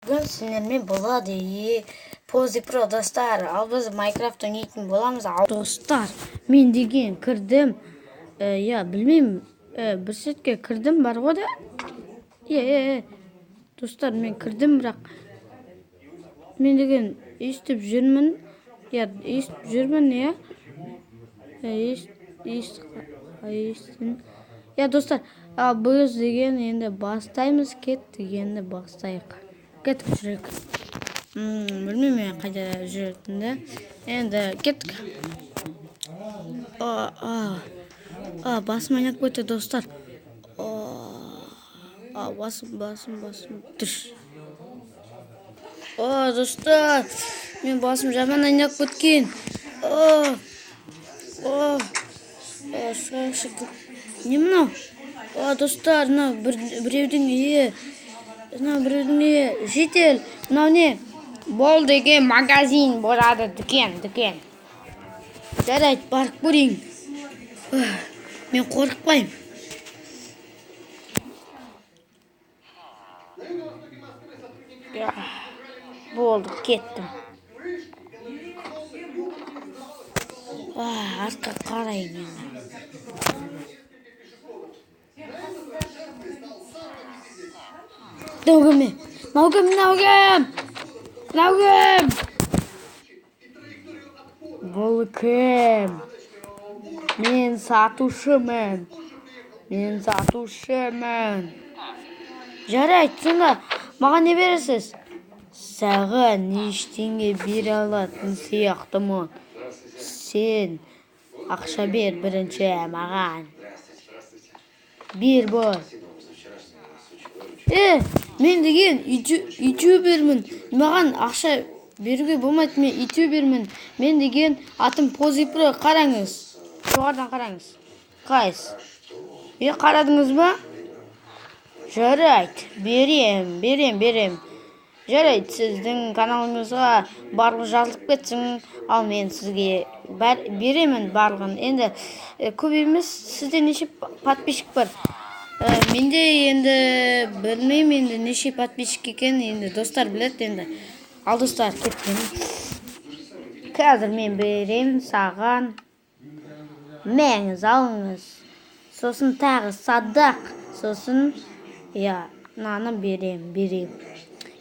Бүгін сіздермен болады Пози Про, достар. Ал біз Майнкрафт ойнайтын боламыз. Ал достар, мен деген кірдім. Иә, білмеймін, бір сетке кірдім бар ғой да. Иә. Достар, мен кірдім, бірақ мен деген естіп жүрмін. Иә, естіп жүрмін, иә. Естін. Иә, достар, ал біз деген енді бастаймыз, кеттік, енді бастайық. Кеттік, жүрейік. Білмеймін мен қайда жүретінімді. Енді кеттік. Басым айналып кетті, достар. Басым, басым, басым. Түш. Достар, мен басым жаман айналып кеткен. Не мынау? Достар, мынау біреудің үйі. Мынау біреудің үйі. Житель, мынау не? Бұл деген магазин болады, дүкен, дүкен. Жарайды, барып көрейін. Мен қорықпаймын. Болды, кеттім. Артқа қарайын енді. Мынау кім? Мынау кім? Мынау кім? Мынау кім? Бұл кім? Мен сатушымын. Мен сатушымын. Жарайды, сонда маған не бересіз? Саған ештеңе бере алатын сияқтымын. Сен ақша бер бірінші маған. Бер бол. Мен деген ютубермін. Маған ақша беруге болмайды, мен ютубермін. Мен деген атым Пози Про, қараңыз. Жоғарыдан қараңыз. Қайсы? Қарадыңыз ба? Жарайды, берем, берем, берем. Жарайды, сіздің каналыңызға барлығы жазылып кетсін. Ал мен сізге беремін барлығын. Енді көп емес, сізде неше подписчик бар? Менде енді білмеймін енді неше подписчик екен, енді достар біледі енді. Ал достар, кеткен. Қазір мен беремін саған. Мәңіз, алыңыз. Сосын тағы садақ, сосын иә, мынаны берем, берем.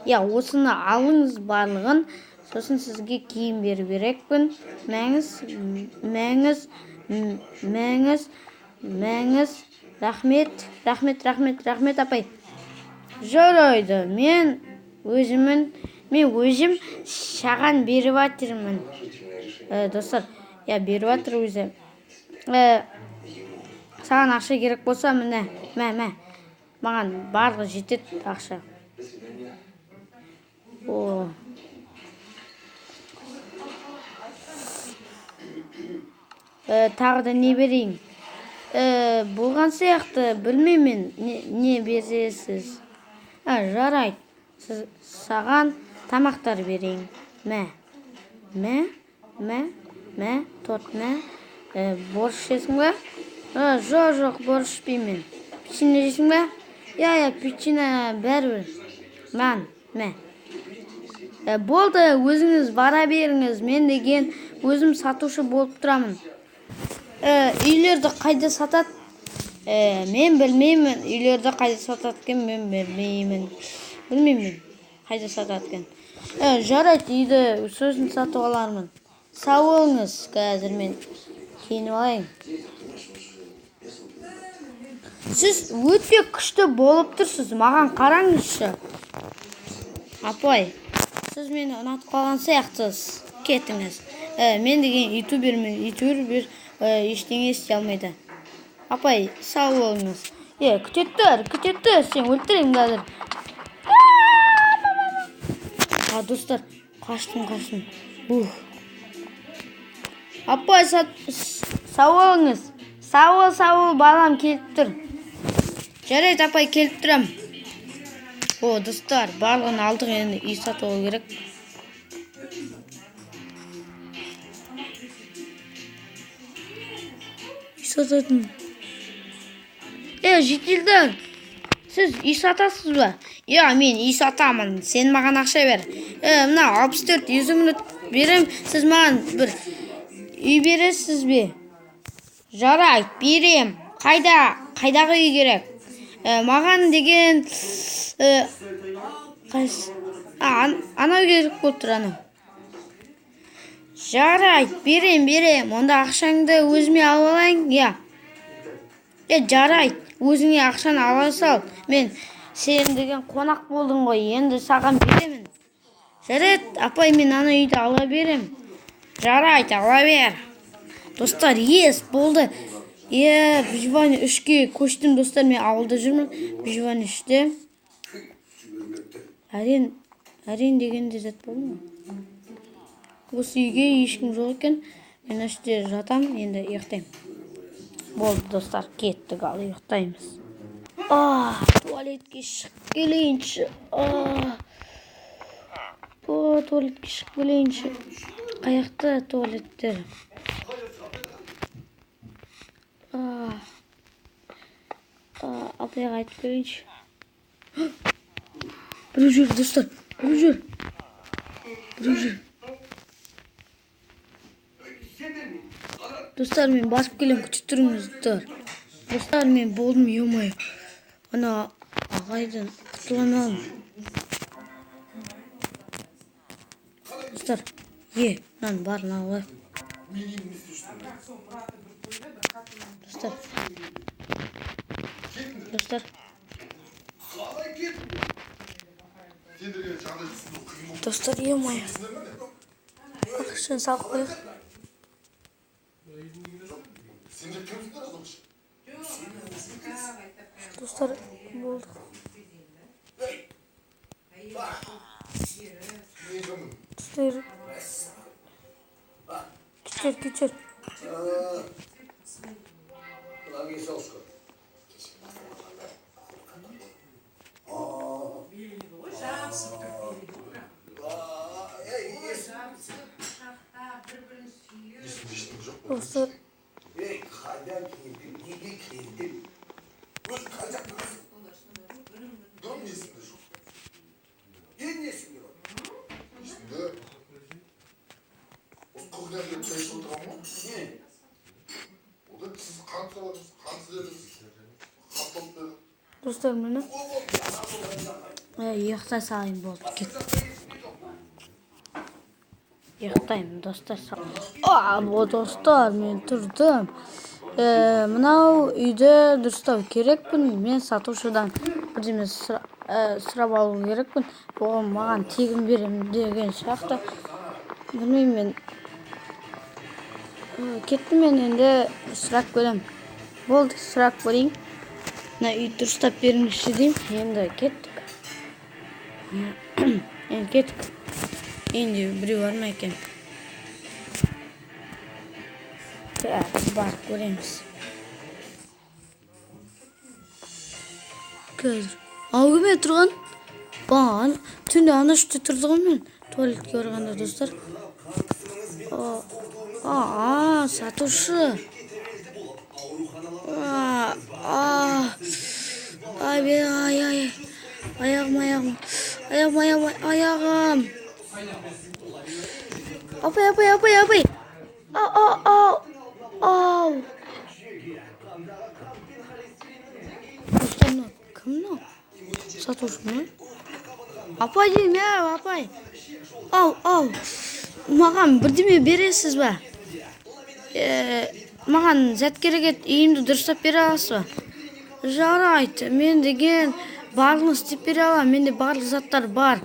Иә, осыны алыңыз барлығын. Сосын сізге киім беру керекпін. Мәңіз, мәңіз, мәңіз, мәңіз. Рахмет, рахмет, рахмет, рахмет, апай. Жарайды, мен өзім саған беріп жатырмын. Достар, иә, беріп жатыр өзі. Саған ақша керек болса, міне, мә, мә. Маған барлығы жетеді ақша. О. Тағы да не берейін? Болған сияқты, білмеймін не бересіз. Жарайды. Саған тамақтар берейін. Мә. Мә, мә, мә, торт мә. Борщ жесің бе? Жоқ, жоқ, борщ ішпеймін. Печенье жейсің бе? Иә, иә, печенье бәрібір. Мән, мә. Болды, өзіңіз бара беріңіз. Мен деген өзім сатушы болып тұрамын. Үйлерді қайда сатады? Мен білмеймін. Үйлерді қайда сатады екен, мен білмеймін. Білмеймін қайда сатады екен. Жарайды, үйді сосын сатып алармын. Сау болыңыз, қазір мен киініп алайын. Сіз өте күшті болып тұрсыз. Маған қараңызшы. Апай, сіз мені ұнатып қалған сияқтысыз. Кетіңіз. Мен деген ютубермін. Ютубер ештеңе істей алмайды. Апай, сау болыңыз. Күте тұр, күте тұр, сен өлтірейін қазір. Достар, қаштым, қаштым. Ух. Апай, сау болыңыз. Сау бол, сау бол, балам келіп тұр. Жарайды, апай, келіп тұрам. О, достар, барлығын алдық, енді үй сатып алу керек. Үй сататын. Жительдер, Сіз үй сатасыз ба? Иә, мен үй сатамын. Сен маған ақша бер. Мына 64 изумруд берем. Сіз маған бір үй бересіз бе? Жарайды, берем. Қайда? Қайдағы үй керек? Маған деген қайсы? Анау керек болып тұр, анау. Жарайды, берем. Онда ақшаңды өзіме алып алайын. Иә. Жарайды, өзіңе ақшаны ала сал. Мен сен деген қонақ болдың ғой, енді саған беремін. Жарайды, апай, мен ана үйді ала берем. Жарайды, ала бер. Достар, ес болды. Выживание 3-ке көштім, достар, мен ауылда жүрмін. Выживание 3-те. Әрең дегенде зат болды ма? Осы үйге ешкім жоқ екен. Мен осы жерде жатам, енді ұйықтаймын. Болды, достар, кеттік, ал ұйықтаймыз. Туалетке шығып келейінші. Туалетке шығып келейінші. Қаяқта туалеттер? Апайға айтып келейінші. Біреу жүр, достар, біреу жүр. Біреу жүр. Достар, мен басып келем, күтіп тұрыңыздар. Достар, мен болдым, ё-моё. Ана ағайдан құтыла алмадым. Достар, мынаның барын алып алайық. Достар. Достар. Достар, ё-моё. Ақшаны салып қояйық. Достар, болды. Достар. Кетер. Достар. Достар, міне. Ұйықтай салайын, болды, кет. Ұйықтаймын, достар. Достар, мен тұрдым. Мынау үйді дұрыстау керекпін. Мен сатушыдан бірдеме сұрап алу керекпін. Оған маған тегін беремін деген сияқты. Білмеймін мен. Кеттім мен, енді сұрап көрем. Болды, сұрап көрейін. Мына үйді дұрыстап беріңізші деймін. Енді кеттік. Енді кеттік. Енді біреу бар ма екен? Барып көреміз. Қазір. Ау, кім еді тұрған? Түнде ана жерде тұрды ғой мен. Туалетке барғанда, достар. Сатушы. Ай, ай. Аяғым. Аяғым. Апай. Ау. Достар, мынау кім мынау? Сатушы ма? Апай деймін, апай. Ау. Маған бірдеме бересіз ба? Маған зат керек еді, үйімді дұрыстап бере аласыз ба? Жарайды, мен деген барлығын істеп бере аламын. Менде барлық заттар бар.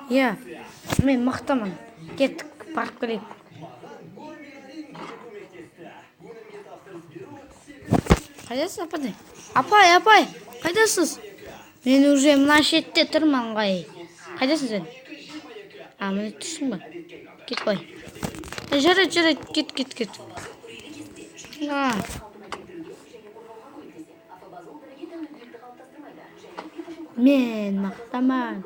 Иә, мен мықтымын. Кеттік, барып келейік. Қайдасыз, ападай? Апай, қайдасыз? Мен уже мына шетте тұрмын ғой. Қайдасың сен? Міне тұрсың ба? Кет қой. Жарайды, кет. Мен мақтаман.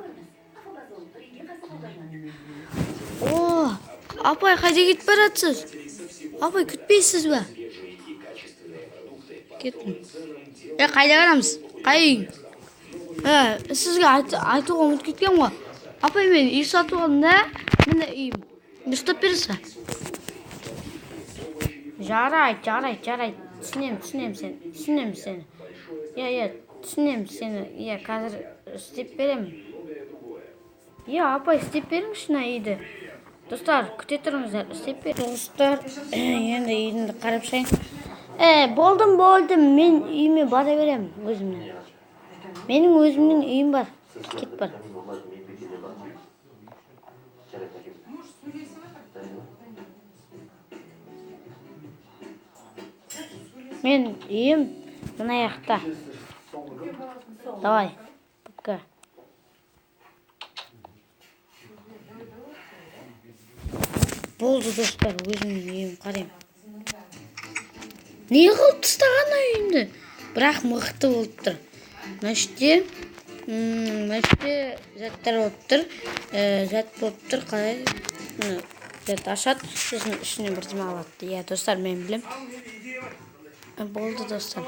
О, апай, қайда кетіп баратсыз? Апай, күтпейсіз ба? Кеттім. Қайда барамыз? Қай үйің? Сізге айтуға ұмытып кеткенмін ғой. Апай, мен үй сатып алдым да, міне үйім. Ұстап бересіз ба? Жарайды, жарайды, жарайды. Түсінемін, түсінемін сені, түсінемін сені. Иә, иә, түсінемін сені. Иә, қазір істеп беремін. Иә, апай, істеп беріңізші мына үйді. Достар, күте тұрыңыздар, істеп бер. Достар, енді үйімді қарап шығайын. Болдым, болдым. Мен үйіме бара беремін өзімнің. Менің өзімнің үйім бар. Кет бар. Мен үйім мына жақта. Давай, пока. Болды, достар, өзімнің үйім қараймын. Не қылып тастаған үйімді? Бірақ мықты болып тұр. Мына іште, мына іште заттар болып тұр. Зат болып тұр, қалай? Мына зат ашады, сосын ішіне бірдеме алады. Иә, достар, мен білем. Болды, достар.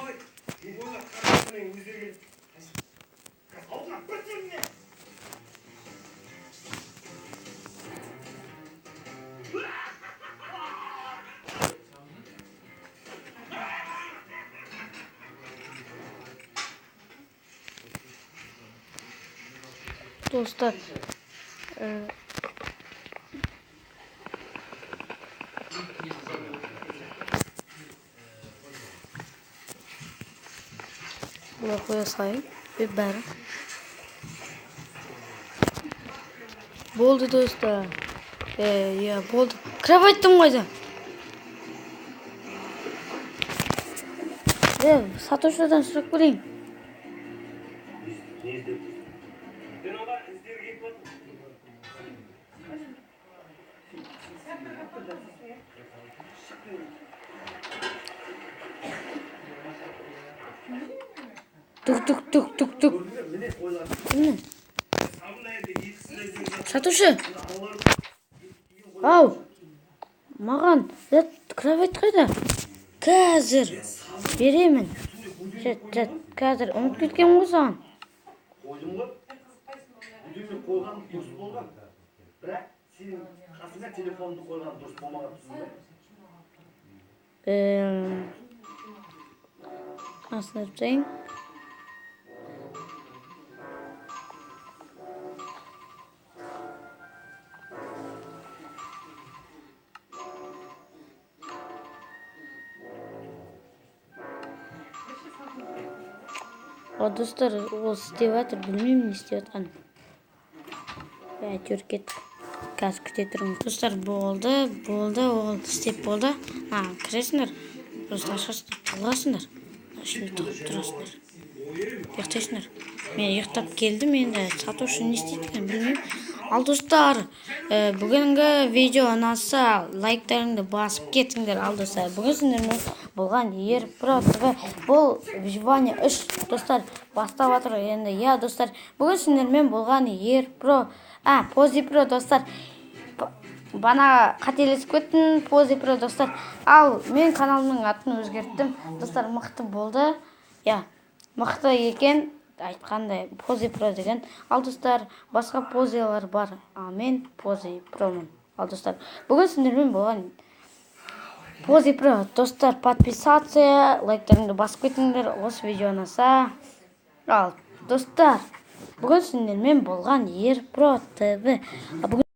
Достар, бұлай қоя салайын. Бәрі. Болды, достар. Иә, болды. Кроваттың қайда? Сатушыдан сұрап көрейін. Тук тук тук тук тук. Міне. Сатушы. Ау. Маған зат кровать қайда? Қазір беремін. Жат, жат, қазір ұмытып кеткенмін ғой саған. Қойдым ғой. Будильник қойған дұрыс болған. Бірақ сенің қасыңа телефонды қойған дұрыс болмаған, түсіндің бе? Астына тастайын. О, достар, ол істеп жатыр, білмеймін не істеп жатқанын. Әйтеуір кеттік. Қазір күте тұрыңыз. Достар, болды, болды, ол істеп болды. Кіресіңдер, просто ашасыңдар, тығыласыңдар. Ішінде тығылып тұрасыңдар. Ұйықтайсыңдар. Мен ұйықтап келдім, енді сатушы не істейді екен білмеймін. Ал достар, бүгінгі видео ұнаса, лайктарыңды басып кетіңдер. Ал достар, бүгін сендермен болған Ер Про ТВ. Бұл выживание 3, достар, бастап жатыр енді. Иә, достар, бүгін сендермен болған Ер Про, Пози Про, достар. Бана қателесіп кеттім, Пози Про, достар. Ал мен каналымның атын өзгерттім. Достар, мықты болды. Иә, мықты екен. Айтқандай Пози Про деген. Ал достар, басқа позилар бар. Ал мен Пози Промын. Ал достар, бүгін сендермен болған Пози Про. Достар, подписаться, лайктарыңды басып кетіңдер. Осы видео ұнаса. Ал достар, бүгін сендермен болған Ер Про ТВ. Бүгін